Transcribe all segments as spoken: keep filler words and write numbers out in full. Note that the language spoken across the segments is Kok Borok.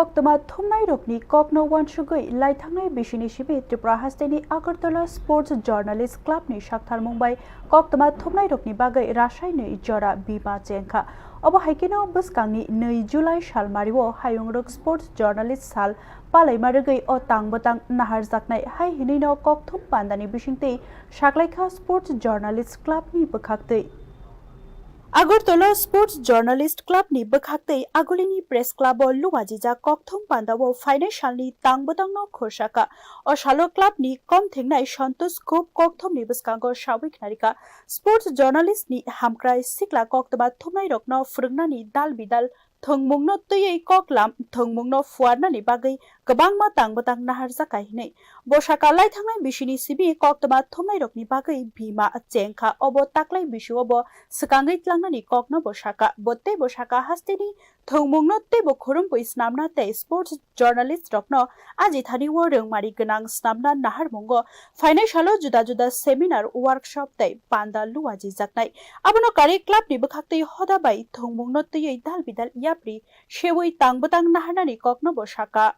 Koktwma thumnairokni kokno uansugwi laithangnai bisini simi Tripura hasteni Agartala Sports Journalist Clubni saktharmung bai koktwma thumnairokni bagwi rasainwi jora bima chengkha. Obo hai kheno bwskangni nwi July salmario hayungrok Sports Journalist sal palaima rwgwi o tang bwtang naharjaknai hai hinwino kokthum pandani bisingtwi saklaikha Sports Journalist Clubni bwkhaktwi. Agartala Sports Journalist Clubni bwkhaktwi agulini Press Clubo luajijak kokthum pandao phainai salni tang bwtangno khursakha. O salo clubni kom thengnai Santosh Gop kokthumni bwskango sawi khnarikha. Sports journalistni hamkrai sikla koktwma thumnairokno phwrwngnani dal bidal thwngmungno twiwi koklam thwngmungno phuarnani bagwi kwbangma tang bwtang naharjakha hinwi. Bo sakha laithangnai bisini simi koktwma thumnairokni bagwi bima chengkha. Obo taklai bisio bo swkangwi tlangnani kokno bo sakha. Bo teibo sakha hasteni thwngmungno teibo khurumwi snamna tei sports journalist rokno ajithani o rwngmari gwnang snamna naharmungo phainai salo juda juda seminar, workshop tei panda luajijaknai. Abono karwi clubni bwkhaktwi hoda bai thwngmungno twiwi dal bidal yapri sewi tang bwtang naharnani kokno bo sakha.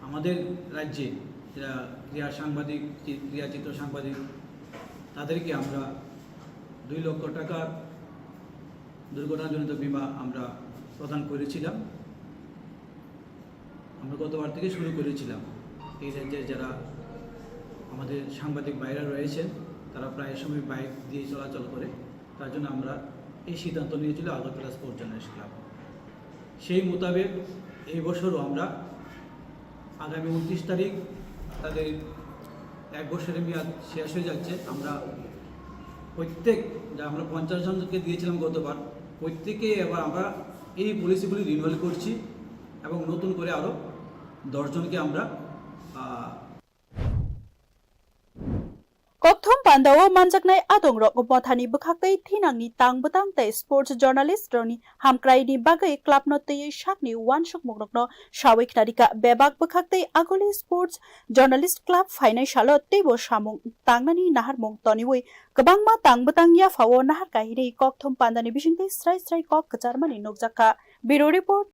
আমাদের রাজ্যে যারা ক্রীড়া সাংবাদিক, চি-, ক্রীড়া চিত্র সাংবাদিক, তাদেরকে আমরা দুই লক্ষ টাকার দুর্ঘটনাজনিত বীমা আমরা প্রদান করেছিলাম। আমরা গতবার থেকে শুরু করেছিলাম। এই রাজ্যের যারা আমাদের সাংবাদিক ভাইরা রয়েছেন, তারা প্রায় সময় বাইক দিয়ে চলাচল করে, তার জন্য আমরা এই সিদ্ধান্ত নিয়েছিল আগরতলা স্পোর্টস জার্নালিস্ট ক্লাব। সেই মোতাবেক এই বছরও আমরা আগামী ঊনত্রিশ তারিখ তাদের এক বছরের মেয়াদ শেষ হয়ে যাচ্ছে। আমরা প্রত্যেক, যা আমরা পঞ্চাশ জনকে দিয়েছিলাম গতবার, প্রত্যেকে এবার আমরা এই পলিসিগুলি রিনিউয়াল করছি এবং নতুন করে আরও দশ জনকে আমরা, আহ, Kokthum pandao manjaknai adongrok mothani bwkhaktwi thinangni tang bwtang tei sports journalist rokni hamkraini bagwi clubno twiwi sakni uansukmungrokno sawi khnarikha. Bebak bwkhaktwi aguli sports journalist club phainai salo teibo samung tangnani naharmung toniwi kwbangma tang bwtang yaphao naharkha hinwi kokthum pandani bisingtwi srai srai kok kwcharmani nukjakha. Bureau Report,